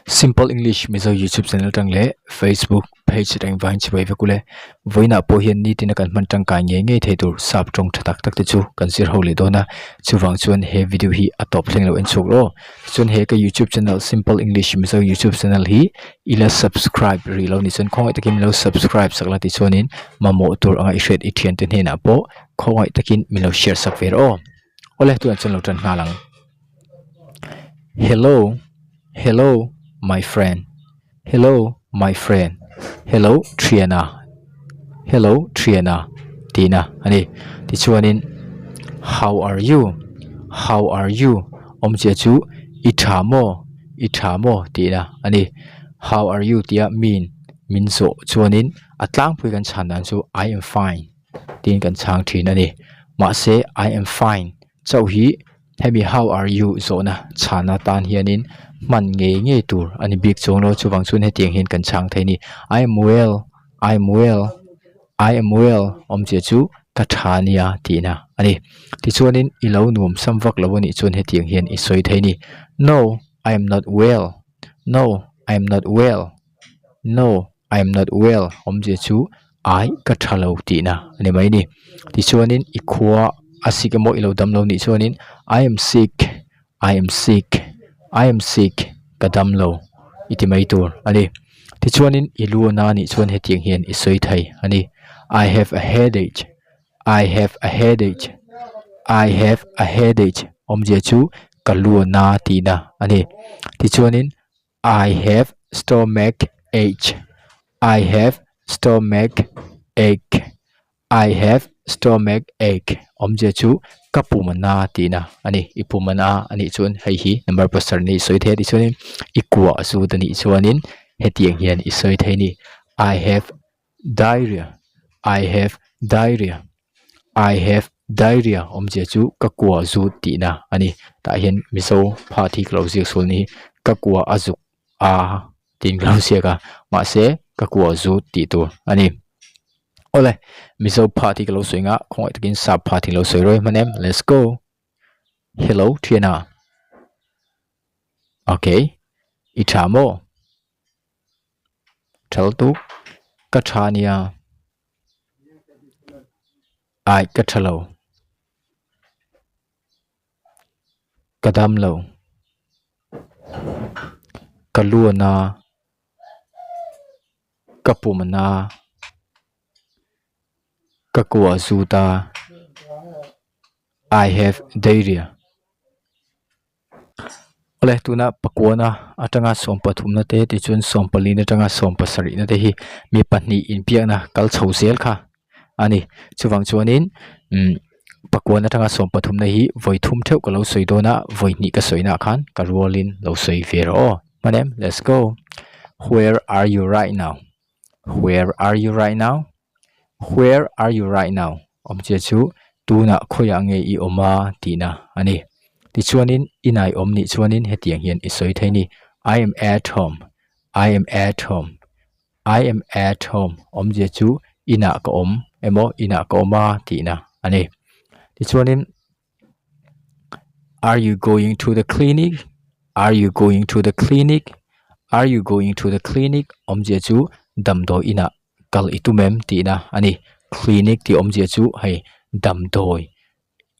Simple English Mizo YouTube channel atang leh Facebook page atang vain chhibai vek ule. Vawiinah pawh hian nitin a kan hman tangkai ngei ngei thei tur sap tawng tha tak tak te chu kan zir ho leh dawn a. Chuvang chuan he video hi a tawp thleng lo en chhuak rawh. Chuan he ka YouTube channel Simple English Mizo YouTube channel hi ila subscribe rih lo ni chuan khawngaih takin min lo subscribe sak la tichuanin mamawh tur anga i hriat i thiante hnenah pawh khawngaih takin min lo share sak ve rawh aw. Awle tunah chuan lo tan nghal ang. Hello hello my friend hello my friend hello thiana hello thiana tihna a ni tichuanin how are you how are you awmzia chu i tha maw i tha maw tihna a ni how are you tia min min zawh chuanin a tlangpui kan chhan dan chu I am fine tiin kan chhang thin a ni mahse I am fine chauh hi hemi how are you zawhna chhana tan hianin hman ngei ngei tur a ni bik chuang lo chuvang chuan hetiang hian kan chhang thei a ni I am well I am well I am well awmzia chu ka tha nia tihna a ni tichuanin i lo nuam sam vak lo anih chuan hetiang hian i sawi thei a ni no I am not well no I am not well no I am not well awmzia chu ai ka tha lo tihna a ni mai a ni tichuanin i khua a sik emaw i lo dam lo nih chuanin I am sick I am sick I am sick ka dam lo i ti mai tur a ni tichuanin i lu a na nih chuan hetiang hian i sawi thei a ni I have a headache I have a headache I have a headache awmzia chu ka lu a na tihna a ni tichuanin. I have stomach ache I have stomach ache I have stomach ache awmzia chu ka pum a na tihna a ni i pum a na a nih chuan hei hi number pasarih ni i sawi thei a tih chuanin i kuah zut a nih chuanin hetiang hian i sawi thei a ni I have diarrhea I have diarrhea I have diarrhea awmzia chu ka kua zut tihna a ni tah hian mizo pha thi ka lo ziak sual ni ka kua a zuk a tiin ka lo ziak a mahse ka kua zut tih tur a ni awle mizo pha thi ka lo sawi ang a khawngaih takin sap pha thi lo sawi ruai hman em let's go hello thiana okay i tha maw. Thal tuk ka tha nia ai ka tha lo ka dam lo ka lu a na ka pum a na ka kua a zut a I have diarrhea. Awle tuna pakuana atanga sawm pathumna te tichuan sawm palina atanga sawm pasarihna te hi mi pahnih inbiakna kal chho zel kha a ni chuvang chuanin umm pakuan atanga sawm pathumna hi vawi thum theuh ka lo sawi dawn a vawi hnih ka sawi naah khan ka rualin lo sawi ve rawh aw hman em let's go where are you right now where are you right now where are you right now awmzia chu tunah khawiah nge i awm a tihna a ni tichuanin inah i awm nih chuanin hetiang hian i sawi thei a ni I am at home I am at home I am at home awmzia chu inah ka awm emaw inah ka awm a tihna a ni tichuanin are you going to the clinic are you going to the clinic are you going to the clinic awmzia chu damdawi inah kal i tum em tihna a ni clinic tih awmzia chu hei damdawi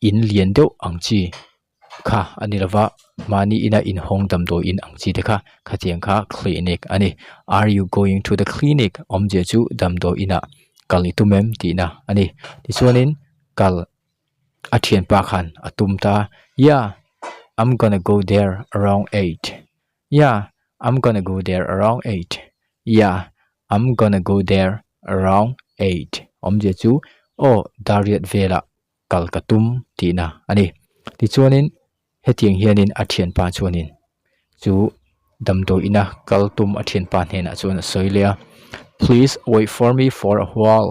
in lian deuh ang chi kha a ni lova mahni ina inhawng damdawi in ang chi te kha khatiang kha clinic a ni are you going to the clinic awmzia chu damdawi inah kal i tum em tihna a ni tichuanin kal a thianpa khan a tum ta yeah I'm gonna go there around 8 yeah I'm gonna go there around 8 yeah I'm gonna go there around 8 awmzia chu aw dariat velah kal ka tum tihna a ni tichuanin hetiang hianin a thianpa chuanin chu damdawi ina kal tum a thianpa hnenah chuan a sawi leh a please wait for me for a while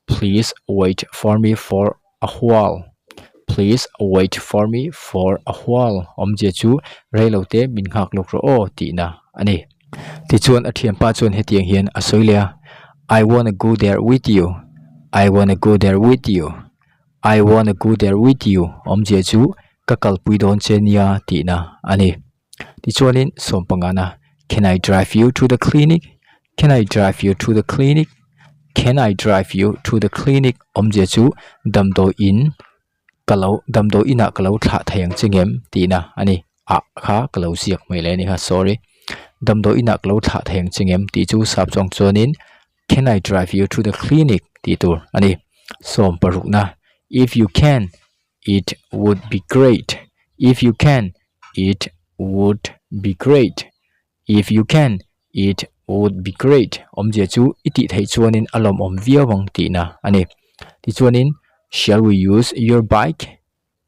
Please wait for me for a while. Please wait for me for a while. Awmzia chu reilo te min nghak lawk rawh aw tihna a ni. Tichuan a thianpa chuan hetiang hian a sawi leh a, I wanna go there with you. I wanna go there with you. I wanna go there with you. Awmzia chu ka kalpui dawn che nia tihna a ni. Tichuanin sawmpangana. Can I drive you to the clinic? Can I drive you to the clinic? Can I drive you to the clinic? Awmzia chu damdawi in ka lo damdawi inah ka lo thlah thei ang che ngem tihna a ni. Ah kha ka lo ziak mai leh a ni kha sorry. Damdawi inah ka lo thlah thei ang che ngem tih chu sap chuang chuanin Can I drive you to the clinic? tih tur a ni. Sawm parukna If you can it would be great If you can it would be great If you can it would be great Awmzia chu i tih theih chuanin a lawmawm viau ang tihna a ni. Tichuanin Shall we use your bike?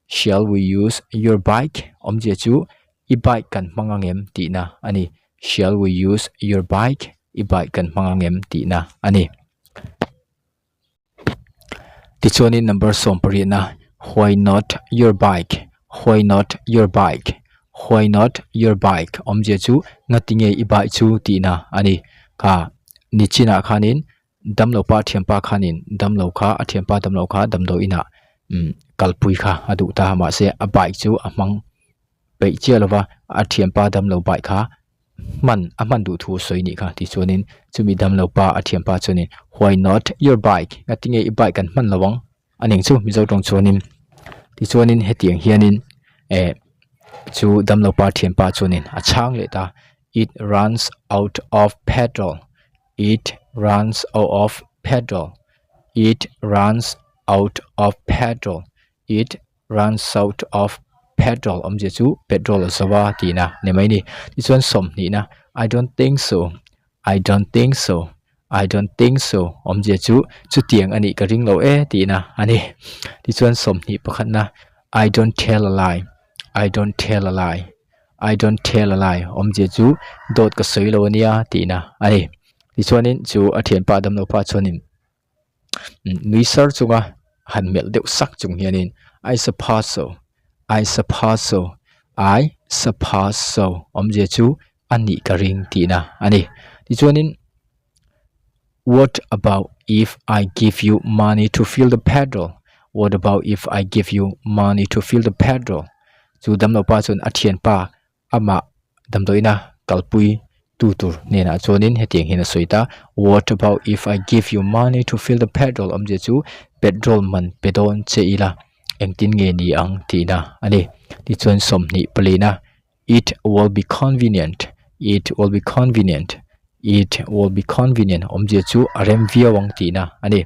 Shall we use your bike? Awmzia chu i bike kan hmang ang em tihna a ni. Shall we use your bike? I bike kan hmang ang em tihna a ni. Tichuanin number sawmpariatna Why not your bike? Why not your bike? Why not your bike? Awmzia chu ngatinge i bike chu tihna a ni. Kha nichinah khanin damlo pa thianpa khanin damlo kha a thianpa damlo kha damdawi inah umm kalpui kha a duh ta mahse a bike chu a hmang peih chiah lova a thianpa damlo bike kha hman a hman duh thu a sawi nih kha tichuanin chumi damlo pa a thianpa chuanin why not your bike ngatinge i bike kan hman lo ang a ning chu mizo tawng chuanin tichuanin hetiang hianin eh chu damlo pa thianpa chuanin a chhang leh ta it runs out of petrol it runs out of petrol it runs out of petrol it runs out of petrol awmzia chu petrol a zo a tihna ni mai a ni tichuan sawmhnihna I don't think so I don't think so I don't think so awmzia chu chutiang a nih ka ring lo e tihna a ni tichuan sawmhnih pakhatna I don't tell a lie I don't tell a lie I don't tell a lie awmzia chu dawt ka sawi lo ania tihna a ni tichuanin chu a thianpa damlo pa chuanin nui sar chunga han melh deuh sak chung hianin I suppose so I suppose so I suppose so awmzia chu a nih ka ring tihna a ni tichuanin what about if I give you money to fill the petrol what about if I give you money to fill the petrol chu damlo pa chuan a thianpa Amah damdawiina kalpui tu tur hnenah chuanin hetiang hian a sawi ta, What about if I give you money to fill the petrol awmzia chu petrol man pe dawn che ila engtin nge ni ang tihna a ni. Tichuan 20 palina It will be convenient, it will be convenient, it will be convenient awmzia chu a rem viau ang tihna a ni.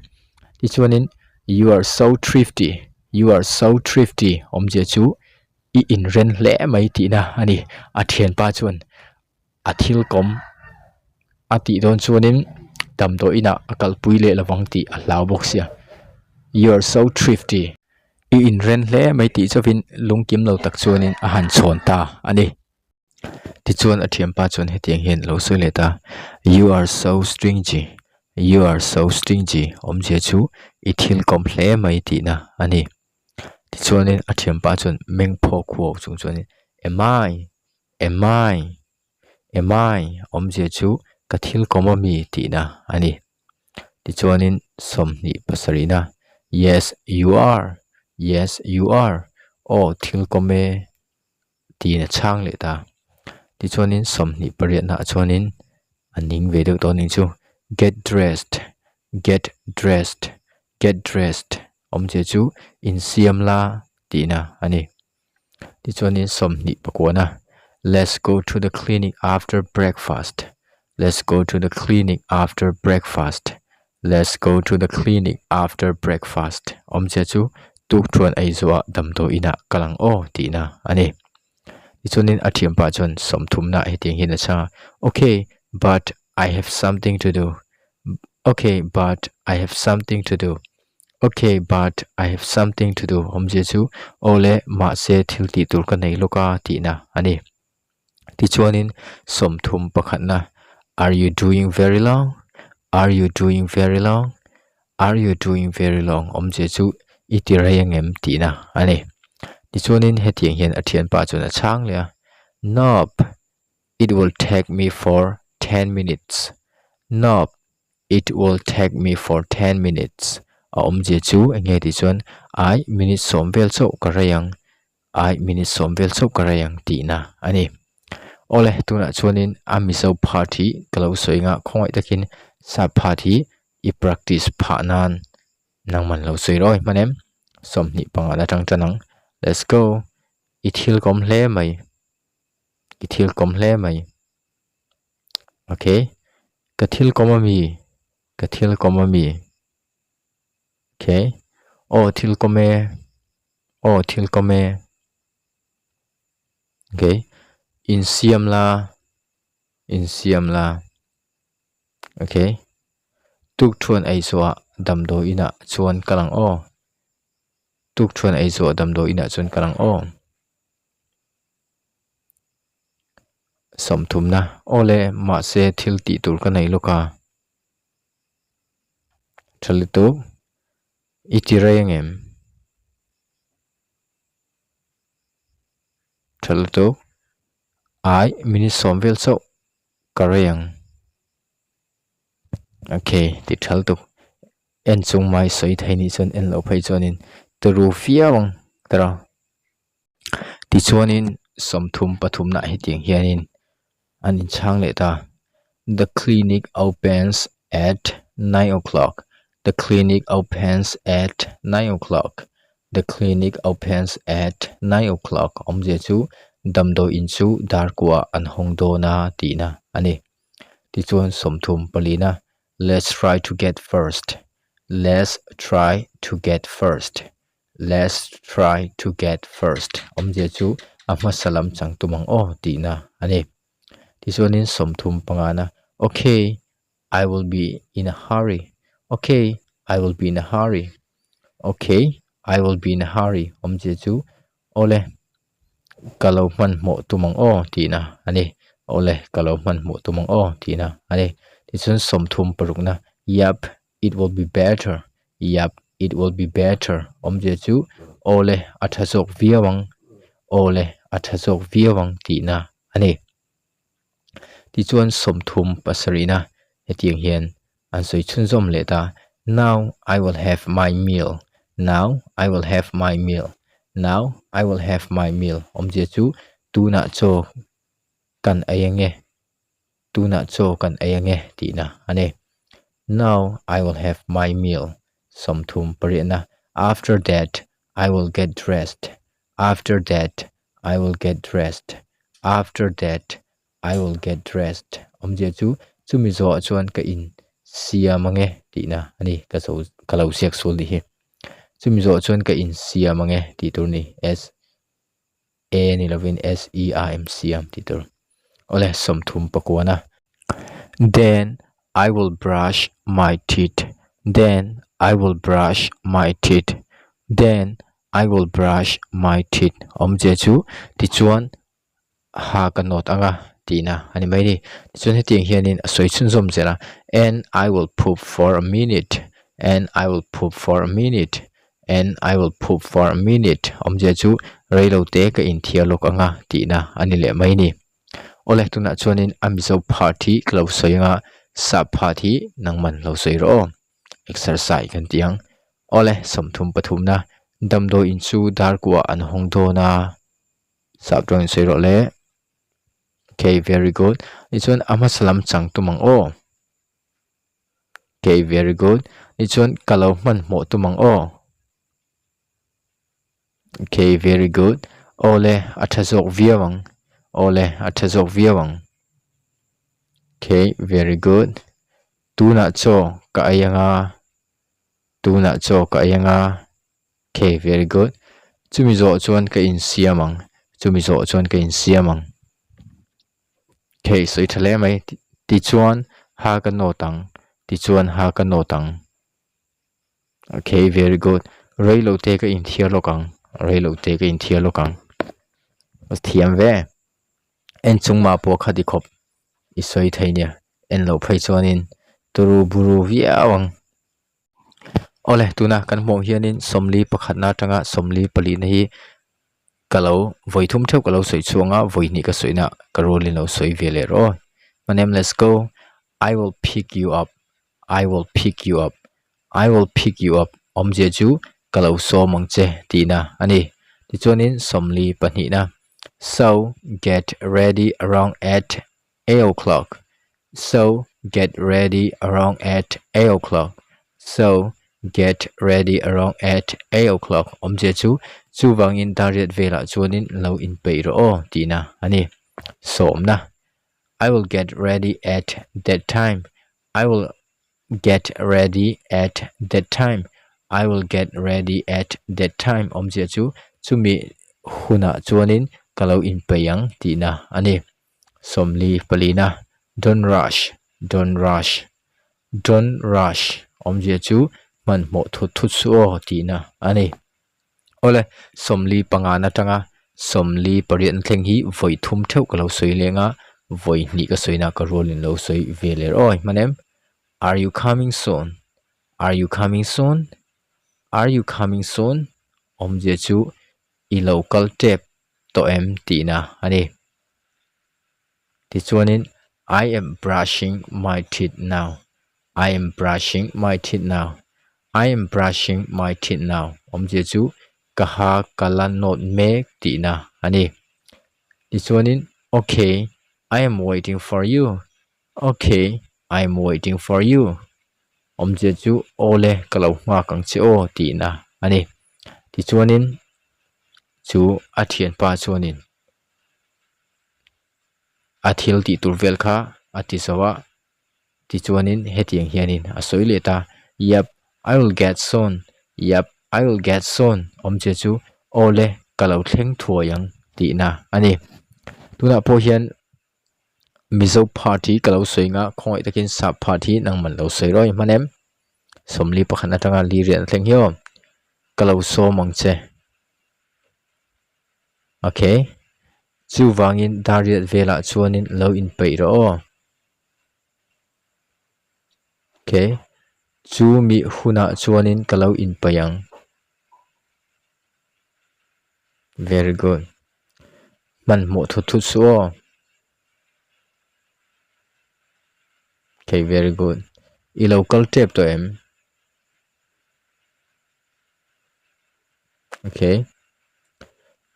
Tichuanin You are so thrifty, you are so thrifty awmzia chu I inren hle mai tihna a ni. A thianpa chuan a thil kawm a tih dawn chuanin damdawi inah a kalpui leh lovang tih a hlau bawk sia. You are so thrifty. I inren hle mai tih chauhin lungkim lo tak chuanin a han chhawn ta a ni. Tichuan a thianpa chuan hetiang hian a lo sawi leh ta, You are so stingy, you are so stingy awmzia chu i thil kawm hle mai tihna a ni. Tichuanin a thianpa chuan meng phawk huau chung chuanin Am I? Am I? Am I? Awmzia chu ka thil kawm a mi tihna a ni. Tichuanin 20 pasarihna Yes, you are. Yes, you are. Aw thil kawm e tiin a chhang leh ta. Tichuanin 20 pariatnaah chuanin a ning ve deuh tawh a nih chu Get dressed, get dressed, get dressed. Awmzia chu insiam la tihna a ni. Tichuanin 20 pakuana Let's go to the clinic after breakfast. Let's go to the clinic after breakfast. Let's go to the clinic after breakfast. Awmzia chu tukṭhuan ei zuah damdawi inah kal ang aw tihna a ni. Tichuanin a thianpa chuan sawmthumna hetiang hian a chhang a, Okay, but I have something to do. Okay, but I have something to do. Ok, but I have something to do awmzia chu aw le mahse thil tih tur ka nei lawk a tihna a ni. Tichuanin 30 pakhatna Are you doing very long? Are you doing very long? Are you doing very long awmzia chu i ti rei angem tihna a ni. Tichuanin hetiang hian a thianpa chuan a chhang leh a, Nope, it will take me for 10 minutes. Nope, It will take me for 10 minutes a awmzia chu eng nge tih chuan ai minute sawm vel chauh ka rei ang ai minute sawm vel chauh ka rei ang tihna a ni. Awle, tunah chuanin a Mizo part hi ka lo sawi anga khawngaih takin sap part hi i practice phah nan nangman lo sawi rawh hman em? 20 pangah atang tan ang. Let's go. I thil kawm hle mai. I thil kawm hle mai. Okay. Ka thil kawm ami. Ka thil kawm ami. Okay. Aw thil kawm e. Aw thil kawm e. Okay. Insiam la. Insiam la. Okay. Tukthuan ei zawhah damdawi inah chuan kal ang aw. Tukthuan ei zawhah damdawi inah chuan kal ang aw. Sawmthumna, Awle, mahse thil tih tur ka nei lawk a. Tha lutuk, i ti rei ang em? Tha lutuk, ai minute sawm vel chauh ka rei ang. Okay, ti tha lutuk. En chung mai sawi thei nih chuan en loh phei chuanin turu fiau ang tara. Tichuanin sawmthum pathumna hetiang hianin an inchhang leh ta, The clinic opens at nine o'clock, The clinic opens at nine o'clock, The clinic opens at nine o'clock awmzia chu damdawi in chu dar kuah an hawng dawn a tihna a ni. Tichuan sawmthum palina Let's try to get first, Let's try to get first. Let's try to get first awmzia chu a hmasa lam chang tum ang aw tihna a ni. Tichuanin 30 pangana Okay, I will be in a hurry. Okay, I will be in a hurry. Okay, I will be in a hurry awmzia chu awle ka lo hmanhmawh tum ang aw tihna a ni. Awle ka lo hmanhmawh tum ang aw tihna a ni. Tichuan 30 parukna Yup, It will be better, Yup, it will be better awmzia chu Awle a tha zawk viau ang, Awle a tha zawk viau ang tihna a ni. Tichuan 30 pasarihna hetiang hian an sawi chhunzawm leh ta, Now I will have my meal, Now I will have my meal, Now I will have my meal awmzia chu tunah chaw kan ei ange. Tunah chaw kan ei ange tihna a ni. Now I will have my meal 30 pariatna After that I will get dressed After that I will get dressed After that I will get dressed Awmzia chu chumi zawhah chuan ka in siam ange tihna a ni. Ka zo ka lo ziak sual nih hi. Chumi zawhah chuan ka in siam ange tih tur a ni. S. A ni lovin S E A M siam tih tur. Awle 30 pakuana. Then I will brush my teeth. Then I will brush my teeth. Then I will brush my teeth. Awmzia chu tichuan ha ka nawt anga tihna a ni mai ni. Tichuan hetiang hianin a sawi chhunzawm zel a. And I will poop for a minute. And I will poop for a minute. And I will poop for a minute awmzia chu reilo te ka inthiar lawk anga tihna a ni leh mai ni. Awle tunah chuanin a Mizo part hi ka lo sawi anga sap part hi nangman lo sawi rawh aw. Exercise kan tih ang. Awle 30 pathumna damdawi in chu dar kuah an hawng dawn a sap tawngin sawi rawh le. Okay very good. Tichuan a hmasa lam chang tum ang aw. Okay, very good. Tichuan ka lo hmanhmawh tum ang aw. Okay, very good. Awle, a tha zawk viau ang. Awle, a tha zawk viau ang. Okay, very good. Tunah chaw ka ei anga. Tunah chaw ka ei anga. Okay, very good. Chumi zawh chuan ka insiam ang. Chumi zawh chuan ka insiam ang. Thei sawi tha hle mai tichuan ha ka nawt ang tichuan ha ka nawt ang okay very good rei lo te ka inthiar lawk ang rei lo te ka inthiar lawk ang a thiam ve en chung mah pawh kha ti khawp i sawi thei nia en loh phei chuanin turu buru viau ang. Awle tuna kan hmuh ang hianin sawmli pakhatna atanga sawmli palihna hi ka lo vawi thum theuh ka lo sawi chhuang a vawi hnih ka sawina ka rual in lo sawi ve leh rawh aw my name let's go I will pick you up I will pick you up I will pick you up awmzia chu ka lo sawm ang che tihna a ni tichuanin sawmli pahnihna. So get ready around at eight o'clock. So get ready around at eight o'clock. So get ready around at eight o'clock. Awmzia chu chuvangin dar riat velah chuanin lo inpeih rawh aw tihna a ni. Sawmna I will get ready at that time. I will get ready at that time. I will get ready at that time. Awmzia chu chumi hunah chuanin ka lo inpeih ang tihna a ni. 40 palina Don't rush, don't rush, don't rush awmzia chu hmanhmawh thut thut suh aw tihna a ni. Awle, 45 atanga 48 na thleng hi vawi thum theuh ka lo sawi leng a, vawi hnih ka sawina ka rualin lo sawi ve leh rawh aw hman em? Are you coming soon? Are you coming soon? Are you coming soon? Awmzia chu i lo kal tep tawh em tihna a ni. Tichuanin, I am brushing my teeth now. I am brushing my teeth now. I am brushing my teeth now. Awmzia chu ka ha ka la nawt mek tihna a ni. Tichuanin, Okay, I am waiting for you. Okay, I am waiting for you. Awmzia chu aw le ka lo nghak ang che aw tihna a ni. Tichuanin, chu a thianpa chuanin a thil tih tur vel kha a ti zo a tichuanin hetiang hianin a sawi leh ta Yep, I will get soon Yep, I will get soon awmzia chu aw le ka lo thleng thuai ang tihna a ni. Tunah pawh hian Mizo part hi ka lo sawi nga khawngaih takin sap part hi nangman lo sawi rawih hman em 40 pakhat atanga li riat a thleng hi aw ka lo sawm ang che. Ok, chuvangin dar riat velah chuanin lo inpeih rawh aw. Ok, chu mi hunah chuanin ka lo inpeih ang. Very good. Hmanhmawh thut thut suh aw. Ok, very good. I lo kal tep tawh em? Ok.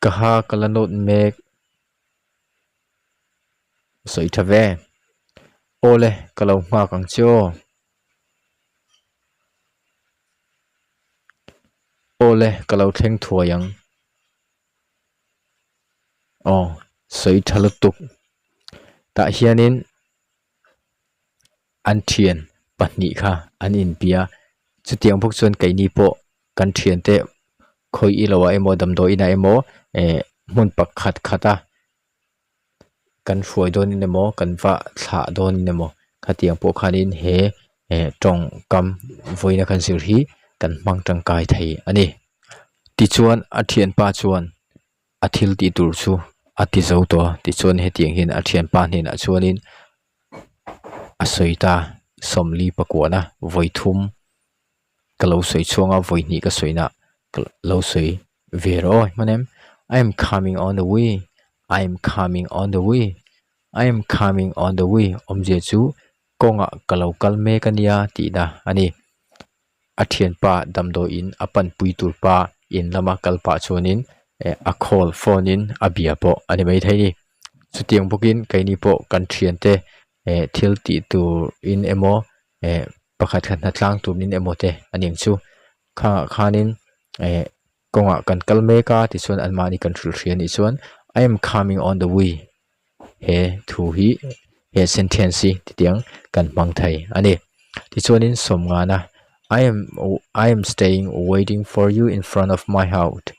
Ka ha ka la nawt mek. Sawi tha ve. Aw le, ka lo nghak ang che aw. Aw le, ka lo thleng thuai ang. Aw, sawi tha lutuk. Tah hianin an thian pahnih kha an inbia chutiang bawk chuan keini pawh kan thiante khawi ilo ah emaw damdawi inah emaw eh hmun pakhat khat a kan hruai dawnin emaw kan va thlah dawnin emaw khatiang pawh khanin he eh tawngkam vawiina kan zir hi kan hmang tangkai thei a ni tichuan a thianpa chuan. a thil tih tur chu a ti zo tawh a tichuan hetiang hian a thianpa hnenah chuanin a sawi ta 40 pakuana vawi thum ka lo sawi chhuang a vawi hnih ka sawi na ka lo sawi ve rawh aw hman em I am coming on the way I am coming on the way I am coming on the way awmzia chu kawngah ka lo kal mek ania tihna a ni. A thianpa damdawiin a panpui tur pa in lama kal pah chuanin eh a call phone in a bia pawh a ni maithei a ni. Chutiang bawkin keini pawh kan thiante eh thil tih turin emaw eh pakhat khat hna tlang turin emaw te a ni ang chu. Khangah khanin eh kawngah kan kal mek a tichuan anmahni kan hrilh hria anih chuan I am coming on the way he thu hi he sentence hi titiang kan hmang thei a ni tichuanin sawmngana I am I am staying waiting for you in front of my house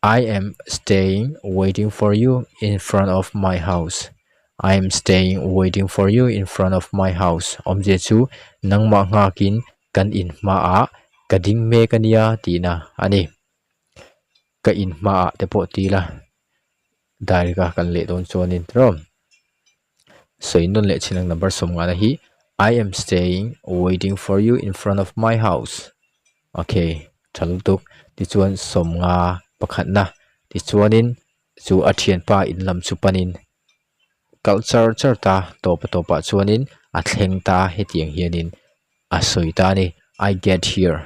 I am staying waiting for you in front of my house I am staying waiting for you in front of my house awmzia chu nangmah nghakin kan inhmaah ka ding mek a nia tihna a ni. Ka inhmaah te pawh ti ila direct a kan leh dawn chuanin tiraw sawi nawn leh chin ang number 50 na hi I am staying waiting for you in front of my house okay tha lutuk tichuan 50 pakhatna tichuanin chu a thianpa in lam chu panin Kalh char char ta tawp a tawpah chuanin a thleng ta hetiang hianin a sawi ta a ni I get here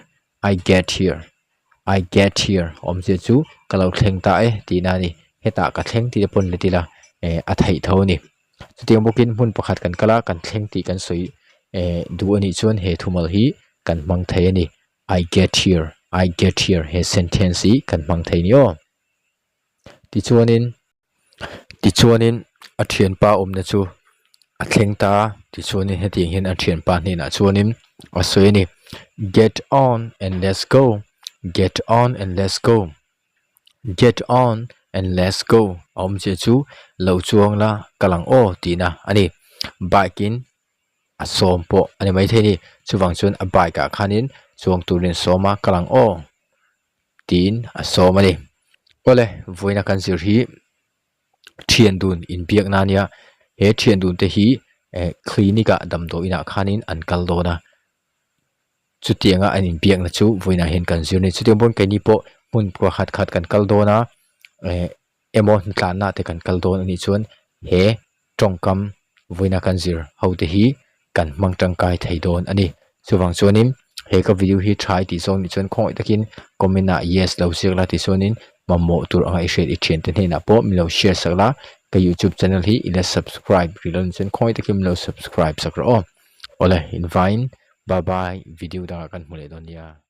I get here I get here awmzia chu ka lo thleng ta e tihna a ni. hetah ka thleng tih te pawn let ila eh a theih tho a ni. Chutiang bawkin hmun pakhat kan kal a kan thleng tih kan sawi eh duh a nih chuan he thumal hi kan hmang thei a ni. I get here, I get here he sentence hi kan hmang thei ni aw. Tichuanin tichuanin a thianpa awmna chu a thleng ta a, tichuanin hetiang hian a thianpa hnenah chuanin a sawi a ni, Get on and let's go, get on and let's go, get on and let's go a awmzia chu lo chuang la kal ang aw tihna a ni. Bike in a sawm pawh a ni maithei a ni, chuvang chuan a bike ah khanin chuang turin a sawm a kal ang aw. tiin a sawm a ni. Awle, vawiina kan zir hi thian dun inbiakna a nia, he thian dun te hi eh clinic ah damdawi inah khanin an kal dawn a, chutianga an inbiakna chu vawiinah hian kan zir a ni. Chutiang pawn keini pawh hmun pakhat khat kan kal dawn a eh emaw hnatlanna te kan kal dawn a nih chuan he tawngkam vawiina kan zir ho te hi kan hmang tangkai thei dawn a ni. Chuvang chuanin he ka video hi tha i tih zawng nih chuan khawngaih takin comment ah yes lo ziak la tih chuanin mamawh tur anga i hriat i thiante hnenah pawh min lo share sak la, ka youtube channel hi i la subscribe rih lo nih chuan khawngaih takin min lo subscribe sak rawh aw. Awle invine bye bye video dangah kan hmu leh dawn nia.